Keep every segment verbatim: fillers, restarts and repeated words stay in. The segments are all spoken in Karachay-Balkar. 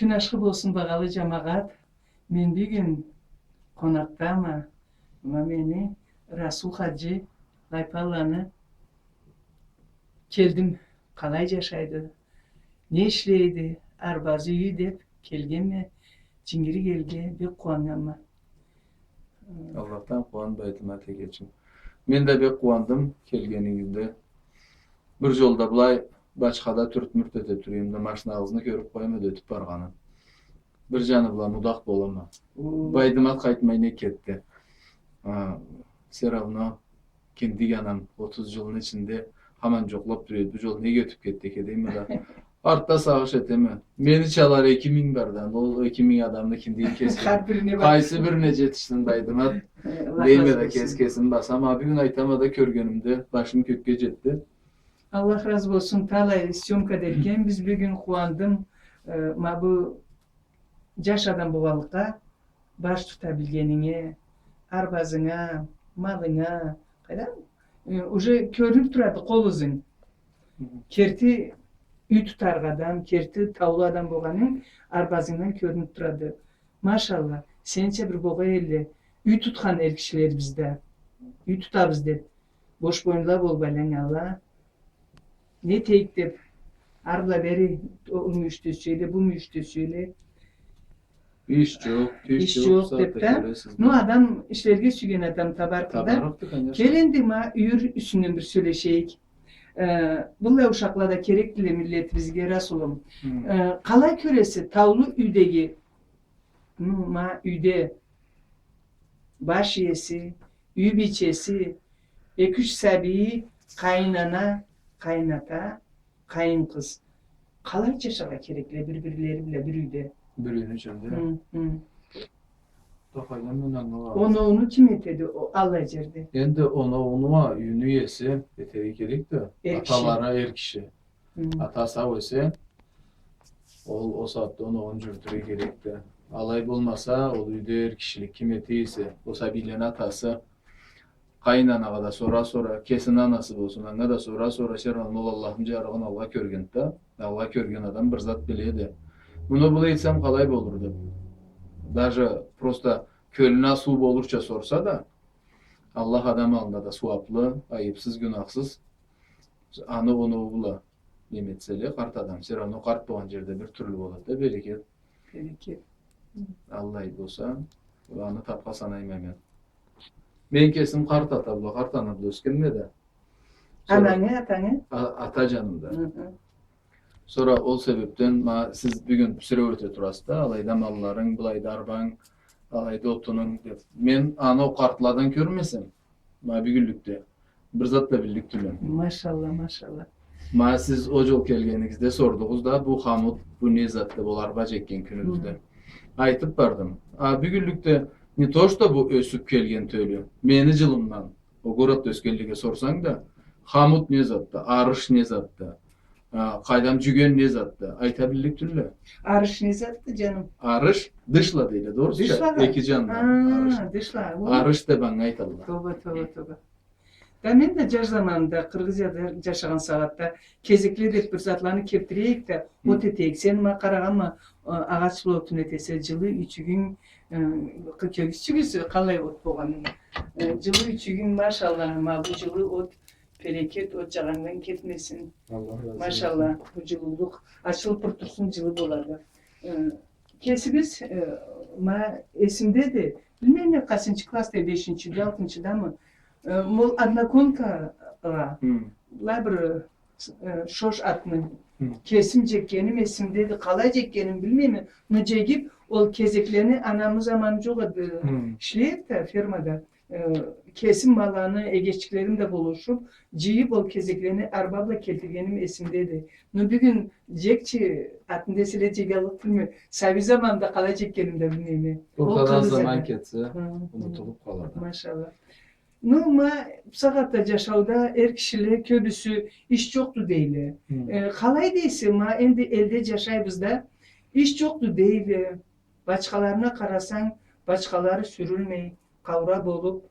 Кюн ашхы болсун, багъалы джамагъат. Мен бюгюн къонакъдама. Ма мени Расул хаджи Лайпанланы келдим. Къалай джашайды, не ишлейди, арбазы, юйю деб келгенме. Джингирик элге бек къууаннганма. Аллахдан къууан, Байдымат эгечим. Мен да бек къууандым келгенигизде. Бир джолда былай бачхада тюрт-мюрт эте тура эдим да, машинагъызны кёрюб къояман да, ётюб баргъанын. Бир джаны бла мудах болама. Байдымат къайтмай не кетди. А, всё равно киндик анам отуз джылны ичинде хаман джокълаб тура эди. Бу джол неге ётюб кетди экен дейме да. Артда сагъыш этеме. Мени чалар эки минг бар да, ол эки минг адамны киндигин кесген. Хар бирине бар. Къайсы бирине джетишсин Байдымат? Э, Аллах разы болсун. Дейме да, кес-кесин басама. Бюгюн айтама да, кёргенимде башым кёкге джетди. Аллах разы болсун, талай съёмка да этгенбиз, бюгюн къууандым. Э, ма бу джаш адам болгъанлыкъгъа баш тута билгенинге, арбазынга, малынга, къайдам, э, уже кёрюнюб турады къол ызынг. Керти юй тутарыкъ адам, керти таулу адам болгъанынг арбазынгдан кёрюнюб турады. Машалла, сенича бир богъай элле юй тутхан эр кишилерибиз да, юй тутабыз деб, бош боюнла болуб айланнганла. Не этейик деб, ары бла бери, о мюйюшде сёйле, бу мюйюшде сёйле. Иш джокъ, иш джокъ деб да. Ну, адам ишлерге сюйген адам табарыкъды да. Табарыкъды, конечно. Кел энди, ма юйюр юсюнден бир сёлешейик. Э, быллай ушакъла да керекдиле миллетибизге, Расулум. Э, къалай кёресе, таулу юйдеги, ну, ма юйде баш иеси, юй бийчеси, эки-юч сабийи, къайын ана, къайын ата, къайын къыз. Къалай джашаргъа керекле бир-бирлери бла бир юйде? Бир юйню ичинде? Хы, хы. Да къайдан мен ангыларма? Оноуну ким этеди, о, аллай джерде? Энди оноуну а юйню иеси этерге керек да. Эр киши. Аталары эр киши. Хы. Ата сау эсе, ол, ол сагъатда оноуун джюрютюрге керекди. Алай болмаса, ол юйде эр кишилик ким эте эсе, ол сабийлени атасы, къайын анагъа да сора-сора, кесини анасы болсун, анга да сора-сора, всё равно ол Аллахны джарыгъын алгъа кёргенди да, алгъа кёрген адам бир зат биледи. Муну былай этсем къалай болур деб, даже просто кёлюне суу болурча сорса да, Аллах адам аллында да сууаблы, айыбсыз, гюнахсыз, аны оноу бла неме этселе, къарт адам, всё равно къарт болгъан джерде бир тюрлю болады да, берекет. Берекет. Аллай болса, аны тапха санайма мен. Мен кесим къарт ата бла, къарт ана бла ёсгенме да. Сора... Анангы, атангы? А-, ата джанымда. Хы-хы. Сора ол себебден, ма, сиз бюгюн писиреу эте турасыз да, алайда малларынг, былайда арбанг, алайда отунунг деб. Мен аны ол къартладан кёрмесем, ма бюгюнлюкде бир зат да биллик тюлме. Машалла, машалла. Ма сиз ол джол келгенигизде сордугъуз да, бу хамут, бу не зат деб, ол арба джекген кюнюбюзде. Хы. Айтыб бардым. А бюгюнлюкде не то что бу ёсюб келген тёлю, мени джылымдан ол городда ёсгенлеге сорсанг да, хамут не затды, арыш не затды, а, къайдам, джюген не затды, айта биллик тюлле. Арыш не затды, джаным? Арыш, дышла дейле, дурусча. Дышла? Эки джандан арыш. А, дышла, ол? Арыш деб анга айталла. Тоба, тоба, тоба. Да мен да джаш заманымда, Къыргъызияда джашагъан сагъатда, кезекле деб бир затланы кебдире эдик да, хы, от эте эдик. Сен ма къарагъанма, а, агъач бла отун этесе, джылы юйчюгюнг, э, кёгюзчюгюз, къалай от болгъанын. Э, джылы юйчюгюнг, машалла, ма бу джылы от, берекет, от джагъандан кетмесин. Аллах разы болсун. Машалла, бу джылыулукъ ачылыб бир турсун, джылы болады. Э, кесибиз, э, ма эсимдеди, билмейме, къайсынчы классда, бешинчиде, алтынчыдамы, э, ма ол одноконкагъа, хы, былай бир, э, шош атны, хы, кесим джекгеним эсимдеди, къалай джекгеним билмейме, но джегиб, ол кезеклени, анамы заманы джокъ эди, хы, ишлей эди да фермада. Э, кесим малланы, эгеччиклерим да болушуб, джыйыб, ол кезеклени арба бла келтиргеним эсимдеди. Но бюгюн джекчи, атны деселе, джегаллыкъ тюлме. Сабий заманымда къалай джекгеним да билмейме. Ол ортадан къыргъыз заман кетсе, хы, унутулуб къалады. Машалла. Но ма бусагъатда джашауда эр кишиле кёбюсю иш джокъду дейле. Хы. Э, къалай дейсе, ма энди элде джашайбыз да, иш джокъду дейле. Бачхаларына къарасанг, бачхалары сюрюлмей, къаура болуб.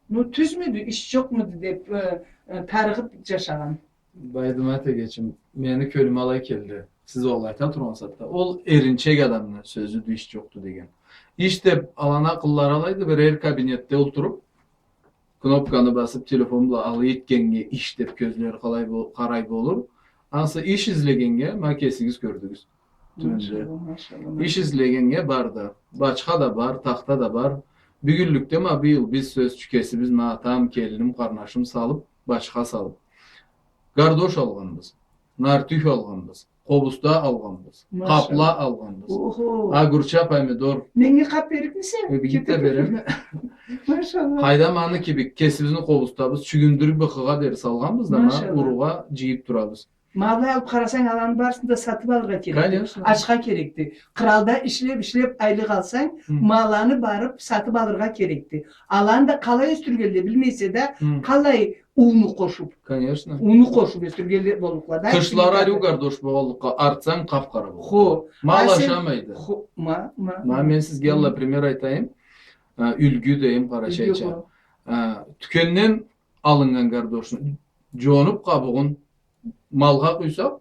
Ну, тюзмюдю, иш джокъмуду деб, э, э, тарыгъыб джашагъан? Байдымат эгечим, мени кёлюме алай келди. Сиз ол айта тургъан сагъатда. Ол эринчек адамны сёзюдю, иш джокъду деген. Иш деб, аланы акъыллары алайды, бир эр кабинетде олтуруб, кнопканы басыб, телефон бла алай этгеннге иш деб кёзлери къалай бо-, къарай болур. Ансы иш излегеннге, ма кесигиз кёрдюгюз. Тюбюнде. Машалла, машалла, иш излегеннге барды. Бачха да бар, тахта да бар. Бюгюнлюкде ма быйыл биз сёз ючюн кесибиз, ма атам, келиним, къарнашым салыб, бачха салыб. Гардош алгъанбыз. Нартюх алгъанбыз. Къобуста алгъанбыз. Машалла. Къапла алгъанбыз. Охо. Огурча, помидор. Меннге къап берирмисе? Э, бир гит да берем. Машалла. Къайдам, аны кибик, кесибизни къобустабыз, чюгюндюрюб быхыгъа дери салгъанбыз да, ма, машалла, уругъа джыйыб турабыз. Ма алай алыб къарасанг, аланы барысын да сатыб алыргъа керекди. Конечно. Ачха керекди. Къралда ишлеб, ишлеб, айлыкъ алсанг, хы, ма аланы барыб сатыб алыргъа керекди. Аланы да къалай ёсдюргенле билмейсе да, хы, къалай унну къошуб. Конечно. Унну къошуб ёсдюргенле боллукъла да. Тышлары ариу гардош болгъанлыкъгъа, артсанг, къап-къара болур. Хо. Мал ашамайды. Хо, ма, ма. Ма мен сизге аллай пример айтайым. А, юлгю дейим, къарачайча. Юлгю, хо. А, тюкенден алыннган гардошну джонуб, къабугъун малгъа къуйсакъ,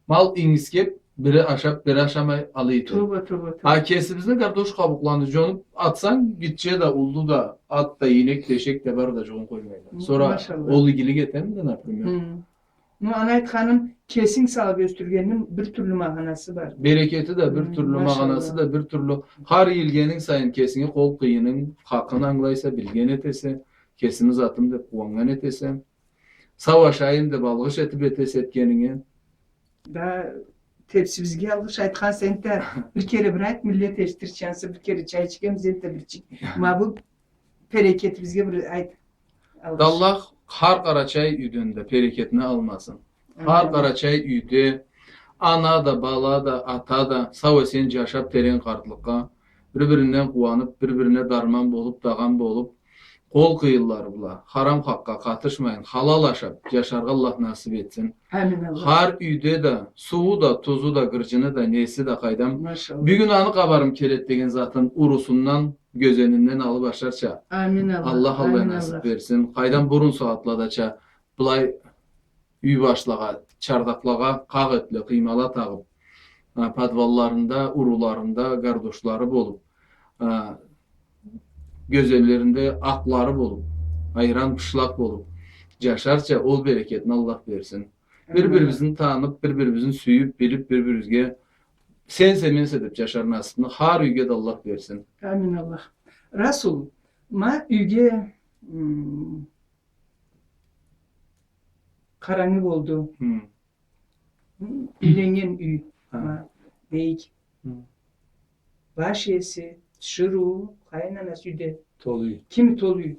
мал ингисгеб, бири ашаб, бири ашамай алай этеди. Тоба, тоба, тоба. А кесибизни гардош къабукъланы джонуб атсанг, гитче да, уллу да, ат да, ийнек да, эшек да бар да, джугъун къоймайла. М, сора, машалла, ол игилик этемиди, например? М. Ну, аны айтханым, кесинг салыб ёсдюргенни бир тюрлю магъанасы бар. Берекети да бир тюрлю, м, машалла, магъанасы да бир тюрлю. Хар ийилгенинг сайын кесинги къол къыйынынг хакъын ангылайса, билген этесе, кесими затым деб къууаннган этесе. Сау ашайым деб алгъыш этиб этесе этгенинге. Да, тепсибизге алгъыш айтхан сен да, бир кере бир айт, миллет эшитирча, ансы бир кере чай ичгенбиз, энтда бирчик. Ма бу берекетибизге бир айт. Алгъыш. Да Аллах хар къарачай юйден да берекетни алмасын. Амин. Хар къарачай юйде ана да, бала да, ата да сау-эсен джашаб терен къартлыкъгъа, бир-биринден къууаныб, бир-бирине дарман болуб, дагъан болуб, къол къыйынлары бла, харам хакъгъа къатышмайын, халал ашаб, джашаргъа Аллах насыб этсин. Амин, Аллах. Хар юйде да сууу да, тузу да, гырджыны да, неси да, къайдам. Машаллах. Бюгюн аны къабарым келед деген затын урусундан, гёзенинден алыб ашарча. Амин, Аллах. Аллах аллай насыб берсин. Къайдам, бурун сагъатладача былай юй башлагъа, чардакълагъа къакъ ётле, къыймала тагъыб, а, подвалларында, уруларында гардошлары болуб, а, гёзенлеринде акълары болуб, айран, пышлакъ болуб, джашарча, ол берекетни Аллах берсин. Амин. Бир-бирибизни таныб, бир-бирибизни сюйюб, билиб, бир-бирибизге сенсе, менсе деб джашар насыбны хар юйге да Аллах берсин. Амин, Аллах. Расул, ма юйге, м, къарангы болду. Хы. Юйленнген юй. Ха. Ма, бейик. Хы. Баш иеси, тиширыу, къайын анасы юйде. Толу юй. Ким толу юй?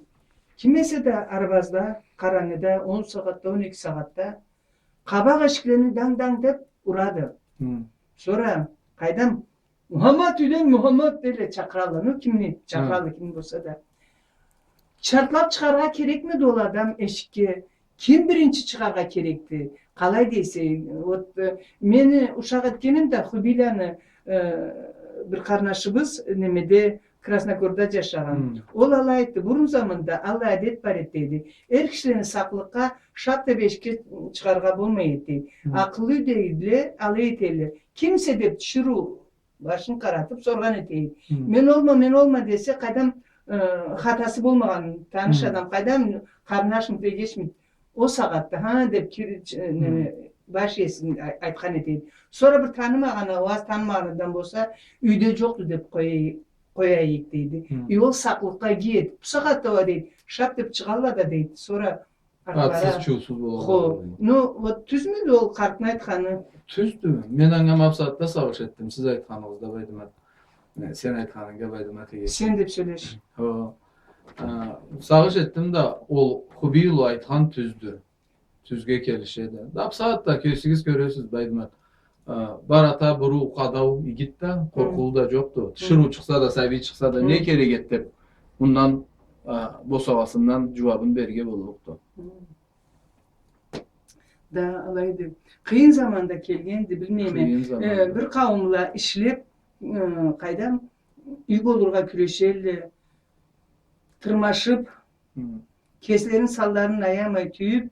Ким эсе да арбазда, къарангыда, он сагъатда, он эки сагъатда къабакъ эшиклени данг-данг деб урады. Хы. Сора, къайдам, Мухаммад, юйден Мухаммад дейле, чакъыралла. Ну, кимни чакъыралла, ким болса да. Чартлаб чыгъаргъа керекмиди ол адам эшикге? Ким биринчи чыгъаргъа керекди? Къалай дейсе, вот, э, мени ушакъ этгеним да Хубийланы, э, бир къарнашыбыз, немеде, Красногорда джашагъан. Хм. Ол алай айтды, бурун заманда аллай адет бар эди, дейди. Эр кишилени сакълыкъгъа шап деб эшикге чыгъаргъа болмай эди. Хм. Акъыллы юйдегиле алай этелле. Кимсе деб тиширыу башын къаратыб соргъан этейик. Хы. Мен олма, мен олма десе, къайдам, э, хатасы болмагъан таныш адам, къайдам, къарнашмы, эгечми, ол сагъатда, ха, деб кир-, ч-, э, неме, баш иесин ай-, айтхан этейик. Сора бир танымагъан, ол аз танымагъан адам болса, юйде джокъду деб къоя-, къояйыкъ, дейди. Хы. И ол сакълыкъгъа иги эди. Бу сагъатда уа, дейди, шап деб чыгъалла да, дейди. Сора Атсыз, чуусуз болады. Хо. Ну, вот, тюзмюдю ол къартны айтханы? Тюздю. Мен анга ма бусагъатда сагъыш этдим. Сиз айтханыгъызда, Байдымат. Э, сен айтханынга, Байдымат эге. Сен деб сёлеш. Хо. А, сагъыш этдим да, ол Хубий улу айтхан тюздю. Тюзге келишеди. Да бусагъатда кесигиз кёресиз, Байдымат. А, бар ата буруу къадау игит да, хы, къоркъуу да джокъду. Хы. Тиширыу чыкъса да, сабий чыкъса да, хы, не керек эди деб, мындан, а, босагъасындан джууабын берирге боллукъду. Хы. Да, алайды. Къыйын заманда келгенди, билмейме. Къыйын заманда. Э, бир къауумла ишлеб, э, къайдам, юй болургъа кюрешелле, тырмашыб, хы, кеслерини санларын аямай тюйюб,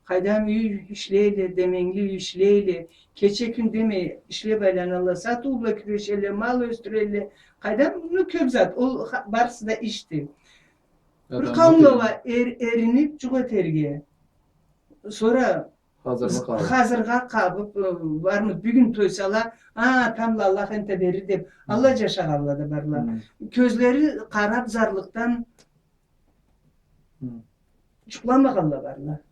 Къайдам, юй ишлейле, деменгили юй ишлейле, кече-кюн демей ишлеп айланалла, сатыу бла кюрешелле, мал ёсдюрелле. Къайдам, ну, кёп зат, ол ха-, барысы да ишди. Бир къауумла уа эр-, эринип, джукъ этерге. Сора хазыргъа къабып, э, бармы, бюгюн тойсала, а, тамбла, Аллах энтда берир деп, алай джашагъанла да барла. Кёзлери къарап зарлыкъдан джукъламагъанла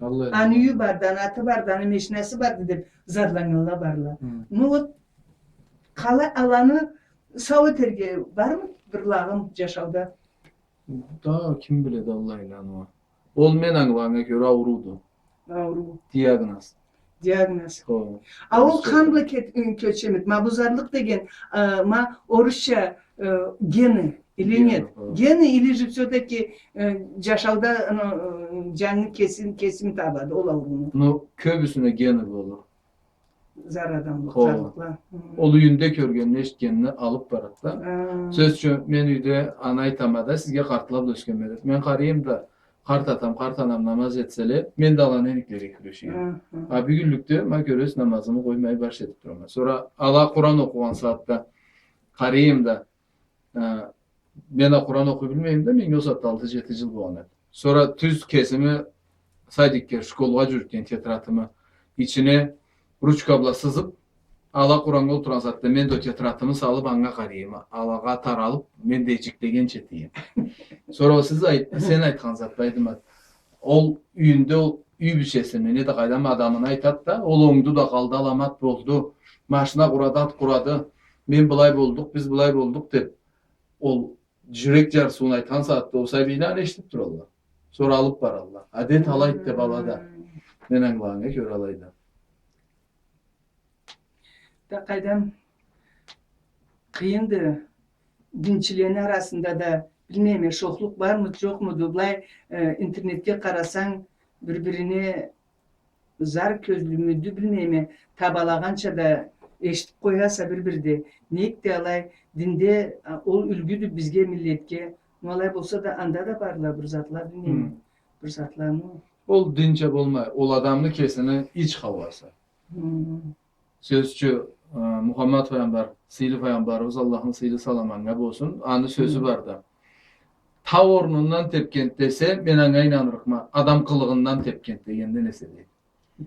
барла. Аны юйю барды, аны аты барды, аны мешинасы барды деп зарланнганла барла. Ну вот, къалай аланы сау этерге бармы бир лагъым джашауда? Да, ким биледи аллайланы уа. Ол, мен ангылагъаннга кёре, аурууду. Ауруу. Диагноз. Диагноз. Хо. А ол къан бла кет-, ы, кёчемиди? Ма бу зарлыкъ деген, ы, ма орусча, ы, гены или нет? Гены, хо. Гены или же всё-таки, ы, джашауда, ы, ы, джангы кесим, кесим табады ол аурууну? Ну, кёбюсюне гены болур. Зар адамлыкъ, зарлыкъла. Ол юйюнде кёргенин, эшитгенин алып барады да. Сёз ючюн, мен юйде аны айтама да, сизге, къартла бла ёсгенме деп. Мен къарыйым да, къарт атам, къарт анам намаз этселе, мен да аланы эниклерине кюрешеме. А бюгюнлюкде, ма кёресиз, намазымы къоймай, баш этип турама. Сора ала Къуран окъугъан сагъатда къарыйым да, а, мен а Къуран окъуй билмейме да, меннге ол сагъатда алты-джети джыл болгъан эди. Сора тюз кесими садикге, школгъа джюрютген тетрадымы ичине ручка бла сызып, ала Къураннга олтургъан сагъатда мен да ол тетрадымы салып, анга къарыйма. Алагъа таралып, мен да эджиклегенча этеме. Сора ол сиз айт-, сен айтхан зат, Байдымат. Ол юйюнде, ол юй бийчесини, неда, къайдам, адамыны айтады да, ол онгду да къалды, аламат болду, машина къурады, ат къурады, мен былай болдукъ, биз былай болдукъ деп, ол джюрек джарсыуун айтхан сагъатда ол сабийле аны эшитип туралла. Сора алып баралла. Адет алайды деп ала да. Мен ангылагъаннга кёре алайды. Да къайдам, къыйынды. Динчилени арасында да, билмейме, шохлукъ бармыды, джокъмуду, былай, э, интернетге къарасанг, бир-бирине зар кёзлюмюдю, билмейме, табалагъанча да эшитип къояса бир-бирде. Нек да алай, динде, а, ол юлгюдю бизге, миллетге. Но алай болса да, анда да барла бир затла, билмейме, бир затла, ну. Ол динча болмай, ол адамны кесини ич хауасы. Сёз ючюн, э, Мухаммад файгъамбар, сыйлы файгъамбарыбыз, Аллахны сыйлы саламы анга болсун, аны сёзю барды. Тау орнундан тепкенди десе, мен анга ийнанырыкъма, адам къылыгъындан тепкенди дегенден эсе, дейди.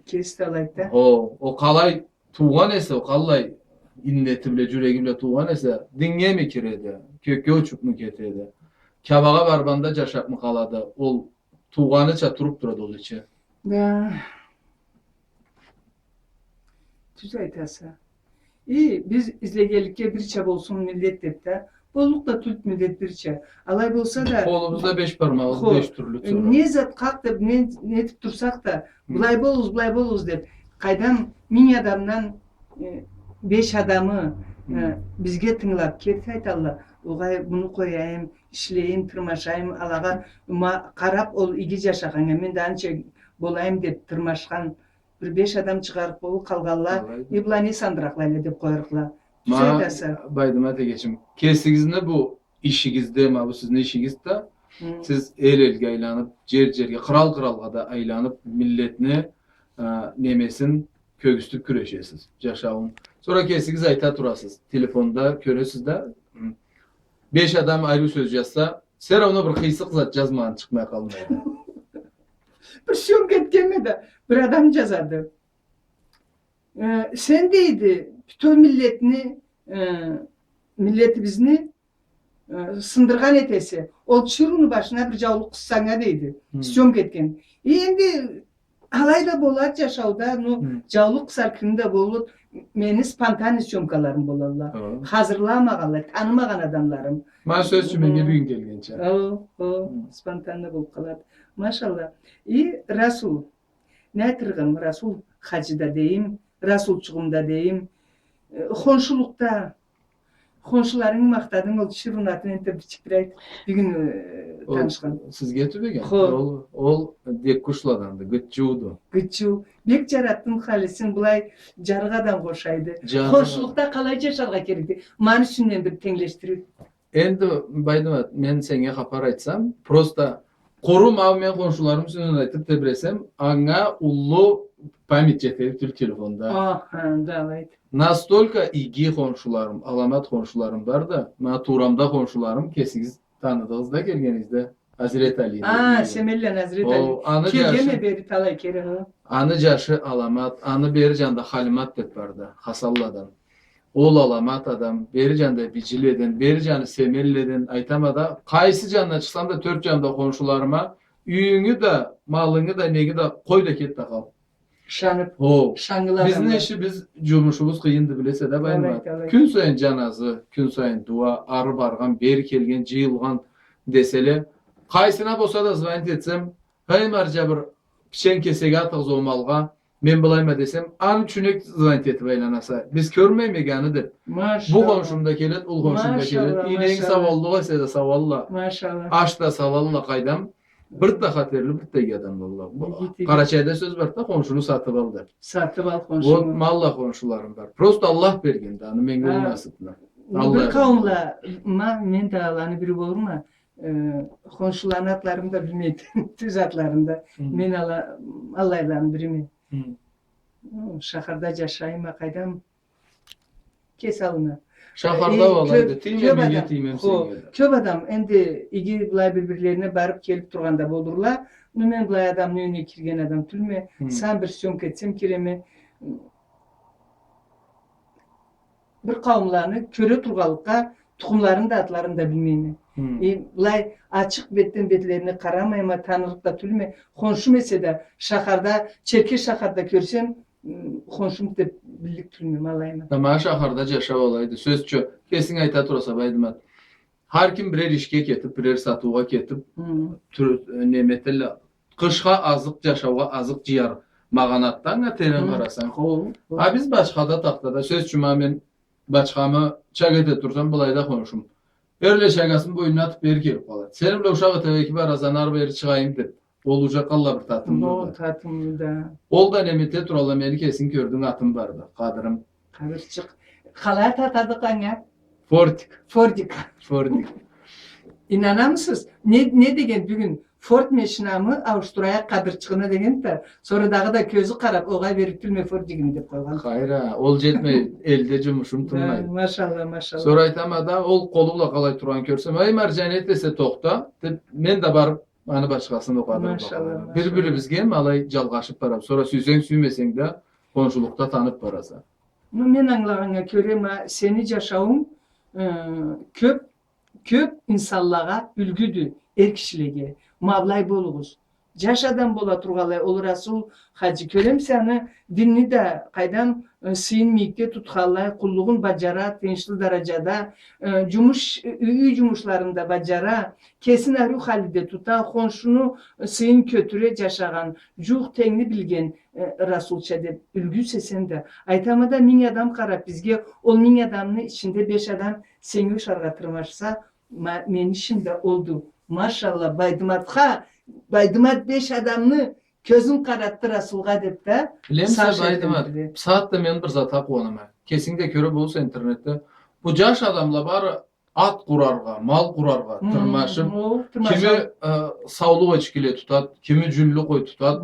Кеси да алайды да. О, ол къалай туугъан эсе, ол къаллай иннети бла, джюреги бла туугъан эсе, динге ми киреди, кёкге учупму кетеди, Кябагъа баргъанда джашапмы къалады, ол туугъаныча туруп турады ол ичи. Да. Тюз айтаса. И, биз излегенликге бирча болсун миллет деп да. Боллукъ да тюлдю миллет бирча. Алай болса да, къолубузда беш бармагъыбыз беш тюрлю. Не зат къакъ деп, не, не этип турсакъ да, былай болугъуз, былай болугъуз деп. Къайдам, минг адамдан, э, беш адамы, э, бизге тынгылап, керти айталла. Огъай, муну къояйым, ишлейим, тырмашайым, алагъа ма-, къарап, ол иги джашагъаннга мен да анча болайым деп тырмашхан бир беш адам чыгъарыкъ болур, къалгъанла, э, была не сандыракълайла деп къоярыкъла. Тюз айтаса. Байдымат эгечим, кесигизни бу ишигизде, ма бу сизни ишигиз да, сиз эл-элге айланып, джер-джерге, кърал-къралгъа да айланып, миллетни, а, немесин кёргюзтюп кюрешесиз, джашауун. Сора кесигиз айта турасыз, телефонда кёресиз да, беш адам ариу сёз джазса, всё равно бир къыйсыкъ зат джазмагъан чыкъмай къалмайды. Бир съёмка этгенме да, бир адам джазады. Э, сен, дейди, бютеу миллетни, э, миллетибизни, э, сындыргъан этесе, ол тиширыуну башына бир джаулукъ къыссанг а, дейди, съёмка этген. Э, энди алай да болады джашауда, ну, джаулукъ къысар кюню да болур. Мени спонтанный съёмкаларым болалла. Хазырламагъанла, танымагъан адамларым. Ма сёз ючюн, меннге бюгюн келгенча. О, о, спонтанно болуп къалады. Машалла. И Расул, не айтырыгъым, Расул хаджи да дейим, Расулчугъум да дейим. Э, хоншулукъда, хоншуларынгы махтадынг, ол тиширыуну атын энтда бичик бир айт, бюгюн, э, танышхан. Сизге тюбеген? Хо. Ол, ол Деккушладанды, Гытчыуду. Гытчыу. Бек джаратдым халисин, былай джарыкъ адамгъа ошайды. Хоншулукъда къалай джашаргъа керекди? Маны юсюнден бир тенглешдирип. Энди, Байдымат, мен сеннге хапар айтсам, просто Къуру ма мен хоншуларым юсюнден айтып тебресем, анга уллу память джетер тюл телефонда. Ах, ха, да, алайды. Настолько иги хоншуларым, аламат хоншуларым бар да, ма туурамда хоншуларым, кесигиз таныдыгъыз да келгенигизде, Азрет Алини. А, Семенланы Азрет Али. О, аны джашы. Келгенме бери талай кере, хо. Аны джашы аламат, аны бери джанда Халимат деп барды, Хасанладан. Ол аламат адам, бери джанда Бижиледен, бери джаны Семенледен, айтама да, къайсы джанына чыкъсам да, тёрт джанда хоншуларыма, юйюнгю да, малынгы да, ненги да, къой да кет да къал. Ышанып, хо, ышаннгылы адамла. Бизни ишибиз, джумушубуз къыйынды, билесе да, Баймурат. Алайды, алайды. Кюн сайын джаназы, кюн сайын дуа, ары баргъан, бери келген, джыйылгъан деселе, къайсына болса да звонить этсем, Хей, марджа, бир пичен кесеги атыгъыз ол малгъа, мен былайма десем, аны ючюн эк звонить этип айланаса. Биз кёрмеймек аны деп. Машалла. Бу хоншум да келет, ол хоншум да келет. Машалла, инегинг, машалла, сауаллыкъ эсе да сауалла. Машалла. Аш да салалла, къайдам. Бир да хатерли, бир да иги адамла. Иги, иги. Къарачайда сёз бар да, хоншуну сатып ал деп. Сатып ал хоншуну. Вот, ма аллай хоншуларым бар. Просто Аллах берген да аны меннге, ол насыпны. Аллах берген. Бир къауумла, ма, мен да аланы бири болурма. Э, хоншуланы атларын да билмейди. Тюз атларын да. Хы. Мен ала-, аллайланы бириме. Хы. О, шахарда джашайма, къайдам, кес аллына. Шахарда, э, валлахи, кёп, тийме, кёп меннге адам, тиймем, хо, сеннге да. Кёп адам энди иги былай бир-бирлерине барып келип тургъан да болурла. Но мен былай адамны юйюне кирген адам тюлме. Хы. Сау бир сёмк этсем киреме. Бир къауумланы кёре тургъанлыкъгъа, тукъумларын да, атларын да билмейме. Хы. Э, былай ачыкъ бетден бетлерине къарамайма, танырыкъ да тюлме. Хоншум эсе да, шахарда, Черкес шахарда кёрсем, м, хоншум деп биллик тюлме, ма алайма. Тамам, шахарда джашау алайды. Сёз ючюн, кесинг айта тураса, Байдымат. Хар ким бирер ишге кетип, бирер сатыугъа кетип, хы, тюр-, неме этелле. Къышха азыкъ, джашаугъа азыкъ джыяр магъанатдан а терен къарасанг. Хо, хо. А биз бачхада, тахтада, сёз ючюн, ма мен бачхамы чак эте турсам, былайда хоншум эрлай чагасын бойнуна атып бери келип къалады. Сени бла ушакъ эте эки бараса, ары бери чыгъайым деп. Ол уже къаллай бир татымлыды. Ол татымлыды. Ол да неме эте туралла, мени кесинг кёрдюнг, атым барды, Къадырым. Къадырчыкъ. Къалай ат атадыкъ анга? Фордик. Фордик. Фордик. Ийнанамысыз? Не, не деген бюгюн? Форд машинамы ауушдурайыкъ Къадырчыгъына деген да, сора дагъыда кёзю къарап, огъай, берип тюлме Фордигими деп къойгъан. Хайра, ол джетмей, элде джумушум тынмайды. Да, машалла, машалла. Сора айтама да, ол къолу бла къалай тургъанын кёрсем, эй, Марджанет десе, тохта, деп, мен да барып, аны башхасын окъадым. Машалла, машалла. Бир-бирибизге ма алай джалгъашып барабыз. Сора сюйсенг, сюймесенг да, хоншулукъда танып бараса. Ну, мен ангылагъаннга кёре, ма, сени джашауунг, э, кёп, кёп инсанлагъа юлгюдю, эр кишилеге. Ма былай болугъуз. Джаш адам бола тургъанлай, ол Расул хаджи, кёремисе аны, динни да, къайдам, э, сыйын мийикде тутханлай, къуллугъун баджара, тыйыншлы дараджада, э, джумуш, э, юй джумушларын да баджара, кесин ариу халиде тута, хоншуну, э, сыйын кётюре джашагъан, джууукъ тенгни билген, э, Расулча деп юлгюсе сен да. Айтама да, минг адам къарап бизге, ол минг адамны ичинде беш адам сеннге ушаргъа тырмашса, ма-, мени ишим да олду. Машалла, Байдыматха, Байдымат беш адамны кёзюн къаратды Расулгъа деп да. Билемисе, Байдымат, бусагъатда мен бир затха къууанама. Кесинг да кёре болурса интернетде. Бу джаш адамла бары ат къураргъа, мал къураргъа тырмашып, кими, э, саулукъ эчкиле тутад, кими джюнлю къой тутад,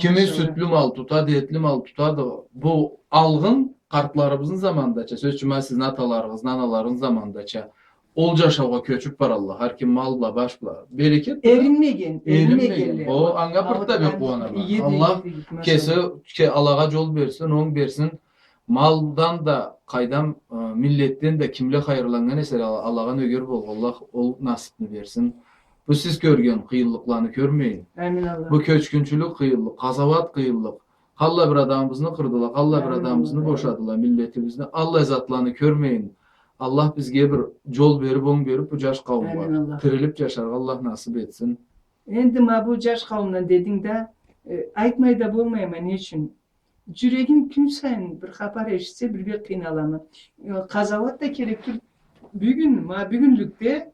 кими сютлю мал тутад, этли мал тутад. Бу алгъын къартларыбызны заманындача, сёз ючюн, ма сизни аталарыгъызны, аналарыгъызны заманындача, ол джашаугъа кёчюп баралла. Хар ким мал бла, баш бла. Берекет. Эринмеген, эринмеген. О, анга бир да бек къууанама. Аллах кеси, ке-, алагъа джол берсин, онг берсин. Малдан да, къайдам, э, миллетден да кимле хайырланнган эселе, Алла-, Аллахха нёгер болгъанлыкъ, ол насыпны берсин. Бу сиз кёрген къыйынлыкъланы кёрмейин. Амин, Аллах. Бу кёчгюнчюлюк къыйынлыкъ, къазауат къыйынлыкъ. Къаллай бир адамыбызны къырдыла, къаллай бир адамыбызны бошадыла, миллетибизни. Аллай затланы кёрмейин. Аллах бизге бир джол берип, онг берип, бу джаш къауумгъа, амин, Аллах, тирилип джашаргъа Аллах насып этсин. Энди ма бу джаш къауумдан дединг да, э, айтмай да болмайма, не ючюн? Джюрегим кюн сайын бир хапар эшитсе, бир бек къыйналама. Э, къазауат да керек тюл. Бюгюн, ма бюгюнлюкде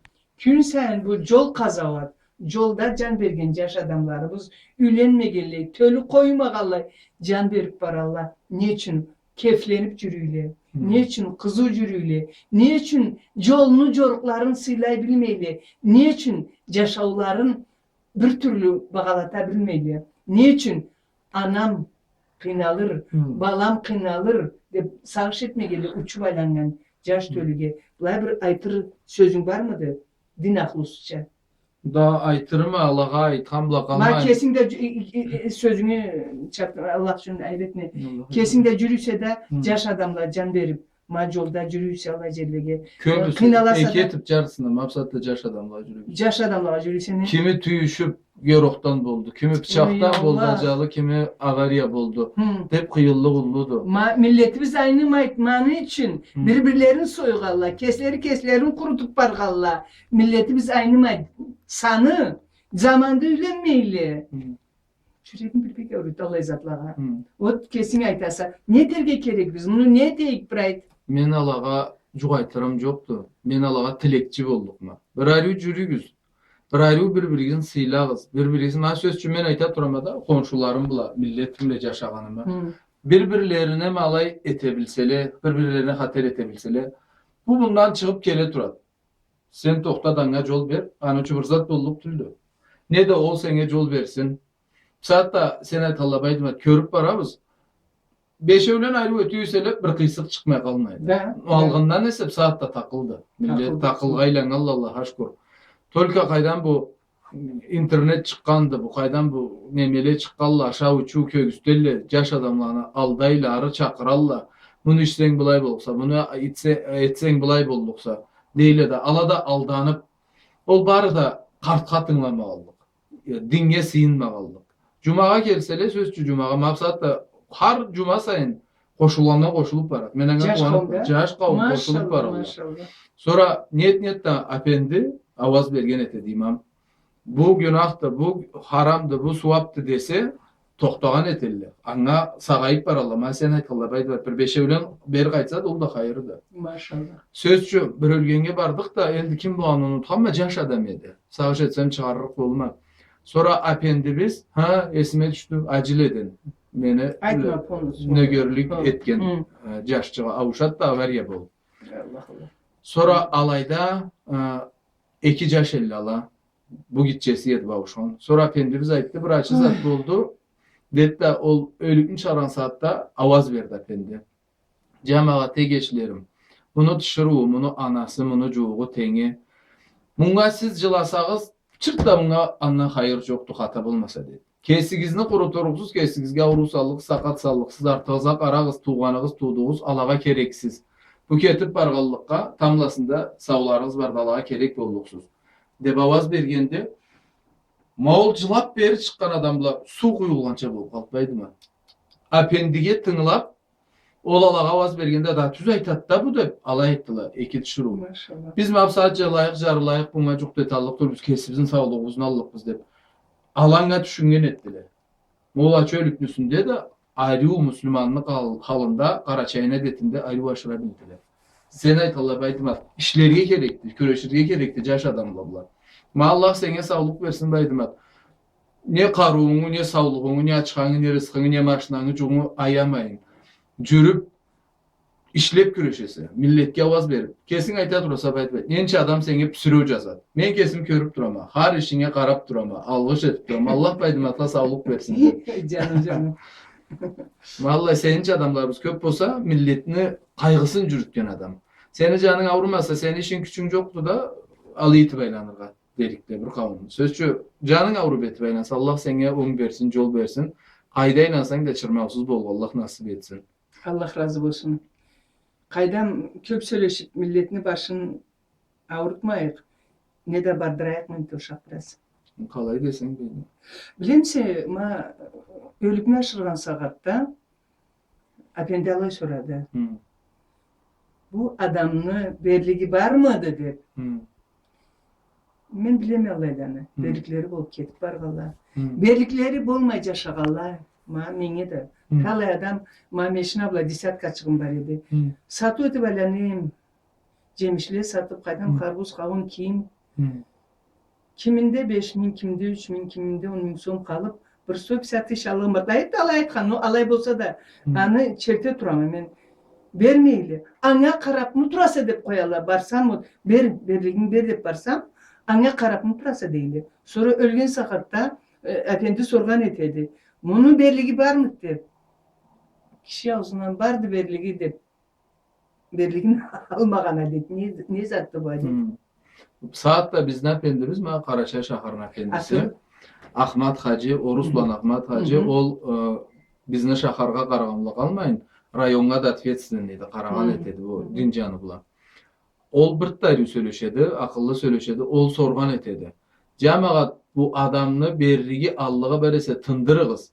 кюн сайын бу джол къазауат, джолда джан берген джаш адамларыбыз, юйленмегенлей, тёлю къоймагъанлай джан берип баралла. Не ючюн? Кефленип джюрюйле. Не ючюн? Къызыу джюрюйле. Не ючюн? Джолну джорукъларын сыйлай билмейле. Не ючюн? Джашауларын бир тюрлю багъалата билмейле. Не ючюн анам къыйналыр, балам къыйналыр деп сагъыш этмегенле учуп айланнган джаш тёлюге. Былай бир айтыр сёзюнг бармыды? Дин ахлусуча. Да айтырма, алагъа айтхан бла къалмайым. Ма кесинг да джю-, и-, и-, и-, сёзюнгю чакъ-, Аллах ючюн айып этме. Кесинг да джюрюйсе да, джаш адамла джан берип, ма джолда джюрюйсе аллай джерлеге. Кёбюсю, къыйналаса да, эки этип джарсына, ма бусагъатда джаш адамла джюрюйсе. Джаш адамлагъа джюрюйсе не? Кими тюйюшюп, ёрукъдан болду, кими пычакъдан болду, аджалы, кими авария болду деп къыйынлыкъ уллуду. Ма миллетибиз айнымайды, ма аны ючюн бир-бирлерин сойгъанла, кеслери кеслерин къурутуп баргъанла. Миллетибиз айнымайды. Саны, заманда юйленмейле. Джюрегим бир бек ауруйду аллай затлагъа. Вот кесинг айтаса, не этерге керекбиз? Муну не этейик, бир айт. Мен алагъа джукъ айтырым джокъду. Мен алагъа тилекчи боллукъма. Бир ариу джюрюгюз. Бир ариу бир-биригизни сыйлагъыз. Бир-биригизни, ма сёз ючюн мен айта турама да, хоншуларым бла, миллетим бла джашагъаныма. Бир-бирлерине ма алай эте билселе, бир-бирлерине хатер эте билселе, бу мындан чыгъып келе турады. Сен тохта да, анга джол бер, аны ючюн бир зат боллукъ тюлдю. Не да ол сеннге джол берсин. Бусагъатда сен айтханлай, Байдымат, кёрюп барабыз. Бешеулен ариу ётюб эселе, бир къыйсыкъ чыкъмай къалмайды. Да, да. Алгъындан эсе бусагъатда такъылды. Миллет такъылды, такъылгъа айланнганла, Аллахха шукур. Только къайдан бу интернет чыкъгъанды, бу къайдан бу немеле чыкъгъанла, ашау-ичиу кёргюзтелле, джаш адамланы алдайла, ары чакъыралла. Муну ичсенг былай боллукъса, муну итсе-, этсенг былай боллукъса, дейле да, ала да алданып, ол бары да къартха тынгыламагъанлыкъ, э, диннге сыйынмагъанлыкъ. Джумагъа келселе, сёз ючюн, джумагъа, ма бусагъатда хар джума сайын къошулгъандан къошулуп барады. Мен анга къууанып, джаш къауум къошулуп барады. Машалла, машалла. Сора нет-нет да апенди ауаз берген этеди, имам. Бу гюнахды, бу харамды, бу сууапды десе, тохтагъан этелле. Анга сагъайып баралла. Ма сен айтханлай, Байдымат, бир бешеулен бери къайтса да, ол да хайырды. Машалла. Сёз ючюн, бир ёлгеннге бардыкъ да, энди ким болгъанын унутханма, джаш адам эди. Сагъыш этсем, чыгъарырыкъ болурма. Сора апендибиз, ха, эсиме тюшдю, Ажиледен. Мени, айтма, полностью, нёгерлик этген, э, джашчыгъа ауушады да, авария болуп. Аллах, Аллах. Сора алайда, э, эки джаш элле ала. Бу гитчеси эди бауушхан. Сора апендибиз айтды, бир ачы зат болду. Деди да, ол ёлюкню чыгъаргъан сагъатда ауаз берди апенди. Джамагъат, эгечлерим, муну тиширыуу, муну анасы, муну джууугъу, тенги. Мунга сиз джыласагъыз, чырт да мунга андан хайыр джокъду, хата болмаса, деди. Кесигизни къурутурукъсуз, кесигизге ауруу саллыкъсыз, сакъат саллыкъсыз, артыгъызгъа къарагъыз, туугъаныгъыз, туудугъуз, алагъа керексиз. Бу кетип баргъанлыкъгъа, тамбласында сауларыгъыз барды, алагъа керек боллукъсуз, деп ауаз бергенде, ма ол джылап бери чыкъгъан адамла суу къуюлгъанча болуп къалды, Байдымат. Апендиге тынгылап, ол алагъа ауаз бергенде, да тюз айтады да бу, деп, алай айтдыла, эки тиширыу. Машалла. Биз ма бусагъат джылайыкъ, джырлайыкъ, мунга джукъ да эталлыкъ тюлбюз, кесибизни саулугъубузну аллыкъбыз, деп. Ала анга тюшюннген этдиле. Ол ачы ёлюкню юсюнде да ариу муслиманны къал-, халында, къарачайны адетинде ариу ашыра билдиле. Сен айтханлай, Байдымат, ишлерге керекди, кюреширге керекди джаш адамла бла. Ма Аллах сеннге саулукъ берсин, Байдымат. Не къарыуунгу, не саулугъунгу, не ачхангы, не рысхынгы, не машинангы, джуугъунгу аямайын, джюрюп, ишлеп кюрешесе, миллетге ауаз берип. Кесинг айта тураса, Байдымат, ненча адам сеннге пюсюреу джазады. Мен кесим кёрюп турама, хар ишинге къарап турама, алгъыш этип турама. Аллах Байдыматха саулукъ берсин, деп. Джаным, джаным. Валлахи, сенинча адамларыбыз кёп болса, миллетни къайгъысын джюрютген адам. Сени джанынг аурумаса, сени ишинг, кючюнг джокъду да, алай этип айланыргъа дерикле бир къауум. Сёз ючюн, джанынг ауруп этип айланса, Аллах сеннге онг берсин, джол берсин. Къайда айлансанг да чырмаусуз болургъа Аллах насып этсин. Аллах разы болсун. Къайдам, кёп сёлешип, миллетни башын аурутмайыкъ, не да бардырайыкъ, мен тёшак бираз. Къалай десенг, билмейме. Билемисе, ма, ёлюкню ашыргъан сагъатда апенди алай сорады. Хы. Бу адамны берлиги бармыды деп. Хы. Мен билеме алайланы. Хы. Берликлери болуп кетип баргъанла. Хы. Берликлери болмай джашагъанла. Ма, меннге да. Хы. Талай адам, ма, мешина бла десяткачыгъым бар эди. Хы. Сатыу этип айланыма, джемишле сатып, къайдам, хы, харбуз, къауун, кийим. Хы. Киминде беш минг, киминде юч минг, киминде он минг сом къалып, бир сто пятьдесят тысяч аллыгъым бар. Алай айтхан, но алай болса да, хы, аны чекде турама мен. Бермейле. Анга къарап мы тураса деп къояла. Барсам, вот, бер, берлигинги бер деп барсам, анга къарабмы тураса, дейле. Сора ёлген сагъатда, э, апенди соргъан этеди: «Муну берлиги бармыды?» — деп. Киши аузундан: «Барды берлиги», — деп. Берлигин алмагъан адет. Не, не затды бу адет? Хм. Сагъатда бизни апендибиз, ма Къарачай шахарны апендиси. Аты? Ахмат хаджи, орус булан Ахмат хаджи, ол, э, бизни шахаргъа къарагъанлай къалмайын, районнга да ответственныйди, къарагъан этеди бу дин джаны булан. Ол бир да ариу сёлешеди, акъыллы сёлешеди, ол соргъан этеди. Джамагъат, бу адамны берлиги, аллыгъы бар эсе, тындырыгъыз.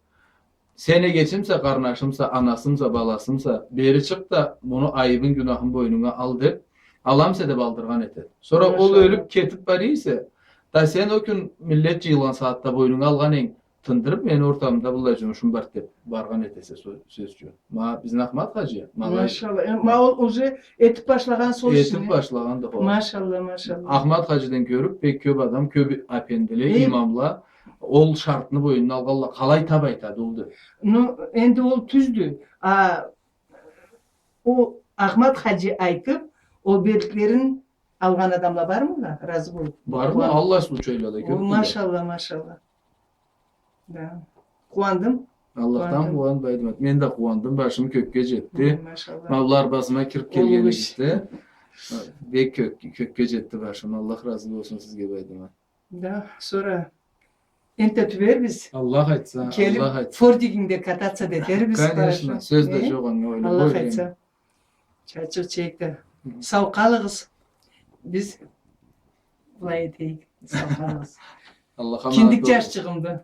Сен эгечимсе, къарнашымса, анасымса, баласымса, бери чыкъ да, муну айыбын, гюнахын бойнунга ал, деп, аламса деп алдыргъан этеди. Сора ол ёлюп кетип бара эсе, да сен ол кюн миллет джыйылгъан сагъатда бойнунга алгъан эдинг, тындырып, мени ортамда быллай джумушум бар деп баргъан этесе, сё-, сёз ючюн. Ма бизни Ахмат хаджи, ма алай. Машалла. Э, ма ол уже этип башлагъан сора ишин. Этип башлагъанды, хо. Машалла, машалла. Ахмат хаджиден кёрюп, бек кёп адам, кёп апендиле, имамла ол шартны бойнуна алгъанла, къалай таб айтады ол деп. Ну, энди ол тюздю. А ол Ахмат хаджи айтып, ол берликлерин алгъан адамла бармыла, разы болуп? Барла, аллай случайлада кёп. О, машалла, машалла. Да. Къууандым. Аллахдан къууан, Байдымат. Мен да къууандым, башым кёкге джетди. Ой, машалла. Ма былай арбазыма кирип келгенигизде, бек кёк-, кёкге джетди башым. Аллах разы болсун сизге, Байдымат. Да, сора энтда тюбербиз. Аллах айтса, Аллах айтса. Келип, фордингде кататься да этербиз. Конечно, сёз да джокъ анга, ойлама. Аллах айтса. Чачыкъ чекди. Сау къалыгъыз. Биз былай этейик. Сау къалыгъыз. Аллахха аманат болугъуз. Киндик джашчыгъымды.